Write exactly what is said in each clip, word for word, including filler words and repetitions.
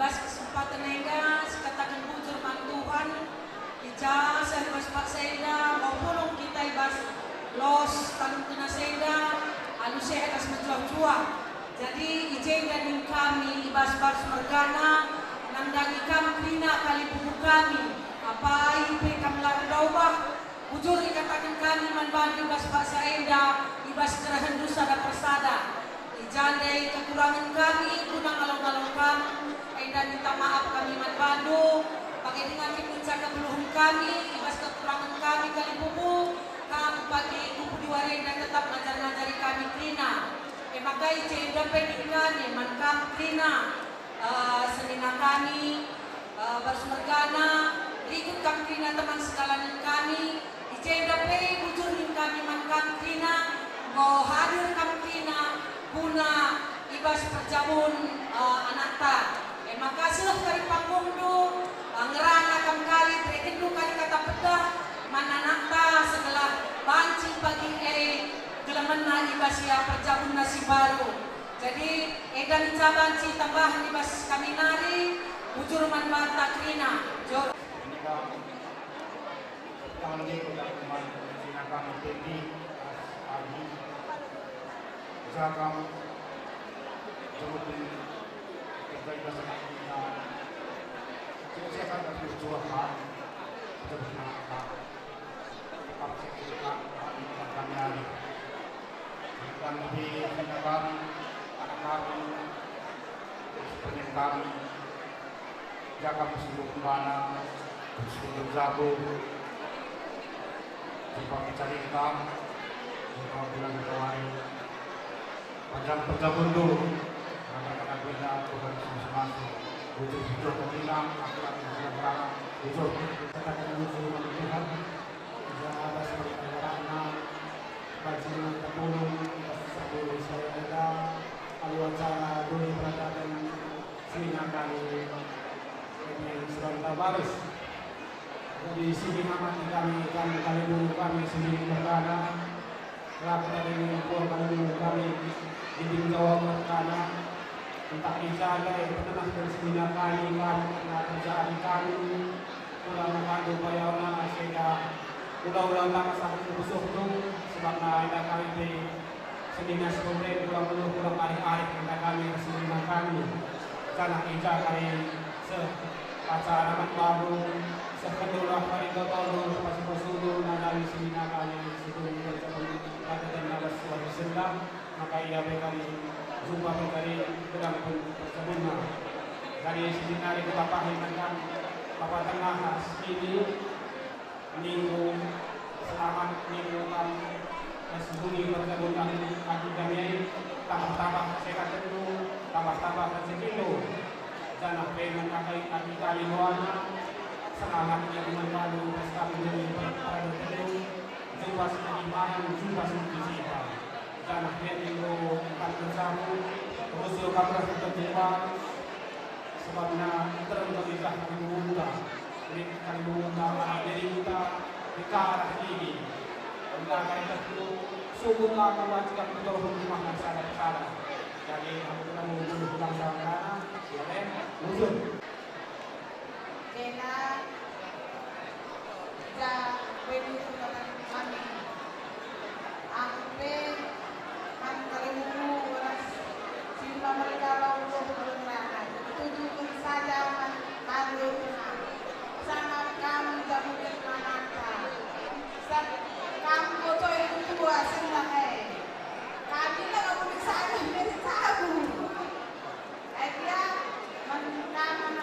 Atas kesempatan enda, sikataken bujur man Tuhan, i ja seh i bas paksa enda, enggo pulung kita i bas los Tanjung Kenas enda, alu seh ras mejuah-juah. Jadi, i jenda ning kami i bas Barus mergana, nandangi kam kerina kalibubu kami, apai pe kam la erdaubah, bujur ikataken kami man bandu i bas paksa enda, i bas kerehenndu sada persada. I ja ndai kekurangen kami guna ngalo-ngalo kam, enda minta maaf kami man bandu, bage denga kin ngenca kegeluhen kami, i bas kekurangen kami kalibubu, kam pagi kupudi wari enda tetap ngajar-ngajari kami kerina. E maka i jenda pe ning kami man kam kerina, eh, senina kami, eh, Barus mergana, rikut kam kerina teman sekalian kami, i jenda pe bujur ning kami man kam kerina, enggo hadir kam kerina guna i bas perjabun, eh, anakta. E maka seh kari panggungndu, eh, ngerana kam kari, berekenndu kari kata pedah man anakta, segelah banci pagi e kelemenna i bas ia perjabunna si mbaru. Jadi, enda ngenca banci tambahen i bas kami nari, bujur man banta kerina. Jor. Kami kuda kuman sina kami tendi ras agi. Jakam jemupin kerja i bas kita. Kita siap ada tujuan, Pak. Kita bersemangat, Pak. Pak, saya kira, Pak, Pak, ini bukan kami lagi. Bukan lebih, kita kami, anak kami, terus pengen kami. Jakam sungguh kembana, sungguh jago. Jumpa mencari kita, jumpa bulan kemarin. Panjang perjabundu, karena kena bina Tuhan semasa. Bujur-bujur pembina, aku akan bilang terang, bujur. Katakan bujur dengan Tuhan, ja atas perkara bajingan terpulung, atas sepuluh saya ada, alu acara doni peradaban, Sina kami, kami Seronta Barus. Jadi, sini amati kami, kami, kami dulu kami sini perkara. Laku tadi ngumpul kami dulu kami di Jawa perkara. Entah i ja ndai, pernah bersina kami, kami pernah kerjaan kami. Kula memandu payona sehingga ula-ula la ngasah kebusuhndu, sebabna enda kami pe senina si pemere kula nggeluh kula arih-arih enda kami ras senina kami. Janah i ja kari seh acara man bandu, seh kenndu lah kari ndotondu, pasupasundu, nandangi senina kami, si tunggu kerja pun, kata dan nabas suara senda, maka ia pe kami jumpa pe kari gedang pun perjabunna. Jadi, sidinari kutapahi tentang Bapa Tengah ras ini, ningku selamat, ningku kam ras bungi perjabun agi, agi kami ai, tambah-tambah sehatendu, tambah-tambah rejekindu. Janah pe man agi, agi kami doana, selamat ia man bandu ras kami bungi per-, perjabundu, jumpa si agi main, jumpa si agi jiwa. Janah lit enggo engkap kerjamu, rusur kam reh ku tempat, sebabna terem kami jah kami mengundang. Lit kami mengundang anak diri kita, kita arah ini. Engkah kami tetu, sungguh kami wajib kami betul rumah dan sadar-sadar. Jadi, aku telah mengumpul pulang sama kerana, ya, eh, rusur. Kena ja bagi kami. Aku pe man kalibubu ras si mergana lau doh berengana. Tujuken saja man kalibubu. Sama kam jamuken manata. Sab kam kotoi tua sendah e. Kami la kamu saja meri sabu. Ai dia, man kam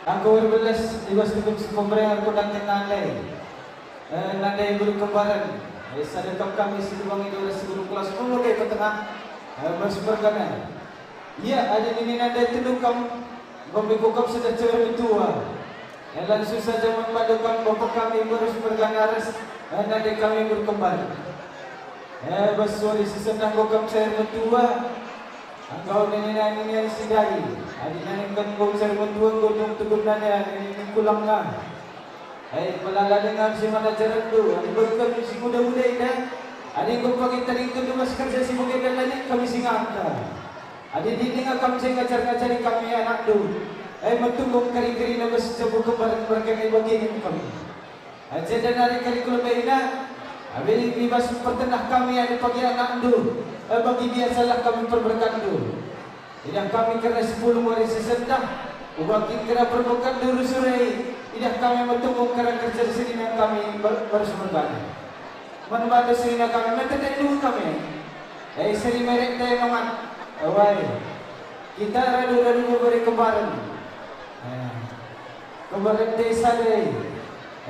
Aku erbelas i bas tebuk si pemberengan kundang kena ndai. Eh, nandai guru kembaren. Eh, sada kam kami si duangi dua si guru kelas umur ke petengah. Eh, bas pergana. Ia adi nini nandai telu kam, nggo miko kam sada cewek metua. Eh, langsung saja man bandu kam bapa kami berus pergana ras. Eh, nandai kami guru kembaren. Eh, bas suari si sendah enggo kam cair metua. Enggo nina-nina si ndai, adi nina kam enggo cair metua enggo dung tegun nina nina kulangna. Eh, melala denga si mana jaranndu, adi bagi kami si nguda-nguda enda, adi enggo pagi tadingkenndu bas kerja si bage dan lanjut kami si nganta. Adi lit denga kam si ngajar-ngajari kami anakndu, eh, metunggung kari-karina bas jabu kembaren mergana bagi kami. Enda nari kari kulebena, adi i bas pertenah kami adi pagi anakndu, eh, bagi biasalah kami perberkatndu. Idah kami kerna sepuluh wari si sendah, uga kin kerna perberkatndu rusur e, idah kami metunggung kerna kerja senina kami ber-, berus mergana. Man bandu senina kami, metendai dulu kami. Eh, seri merek teh nomat. Awai. Kita radu-radu bebere kembaren. Eh. Kembaren desa deh.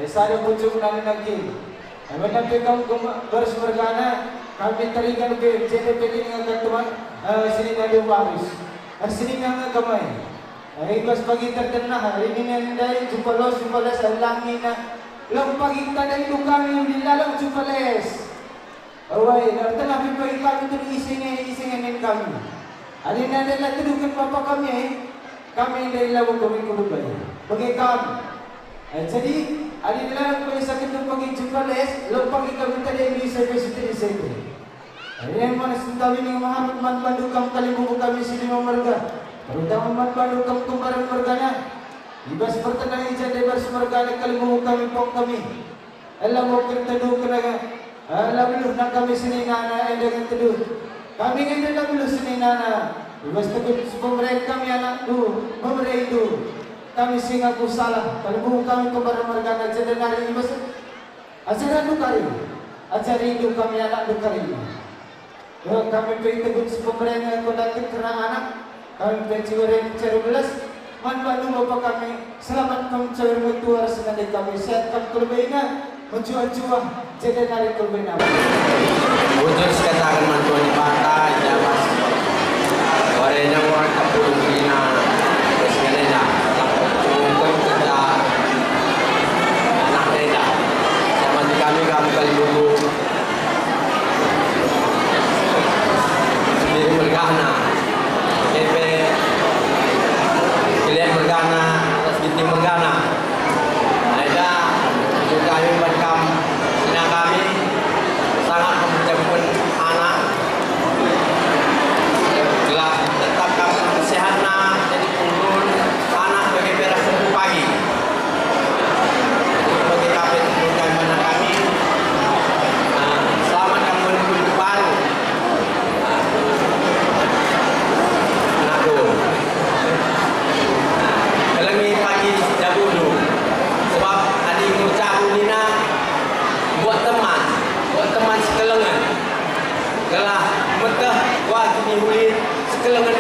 Eh, sada pucuk nani nangkin. Eh, mena pe kam gema-, berus mergana, kami teringan pe, jenda pe ningakan teman, eh, senina dua baris. Eh, senina nge kemai. Eh, i bas pagi terdenah, rinina ndai, jumpa los, jumpa les, langina. Long pagi tadai kami, ulalang jumpa les. Awai, la ertengah pe pagi kami tudu ise nge, ise nge nin kami. Adi nande la tuduhken bapa kami e, kami ndai labo kami kudumbai. Bage kam. Eh, jadi, adi la kuesaken pagi jumpa les, long pagi kami tadai ise pe si tadai ise pe. Adi man sentawi nge mehamat man bandu kam kalimbubu kami si lima merga, terutama man bandu kam kembaren mergana. I bas pertenah i jenda i bas mergana kalimbubu kami pong kami. Ela mo kin tedu kena, eh, la beluh nang kami seninana enda nge tedu. Kami nge enda la beluh seninana. I bas tegun si pemere kami anakndu, pemerendu. Kami si ngaku salah, kalimbubu kami kembaren mergana jenda nari i bas ajarandu kari. Ajarindu kami anakndu kari. Doa kami pe itegun si pemere nge kundangken kerna anak, kami pe ciweren cari belas, man bandu bapa kami, selamat kam cair metua ras nande kami, sehat kam kelebeina, mejuah-juah, jenda nari kelebeina. Bujur sikataken man Tuhan Dibata, i bas wari enda muat kapulung kerina, terus ngenena, cungkun kerja anak enda. Selamat kami, kami kalimbubu. Sendiri mergana, K P, Kelian mergana, atas Ginting mergana. Enda, juga kami berkam, sina kami sangat mengucapkan anak gelah tetap kami sehatna jadi punggung anak bagi beras pagi. Bagi kami, bukan mana kami. Ah, selamat kamu menempuh hidup baru. Nah, tuh. Kelengi pagi jabundu. Sebab adi ngucap nina, buat teman, buat teman sekelengen. Gelah meteh wah kini ulin sekelengen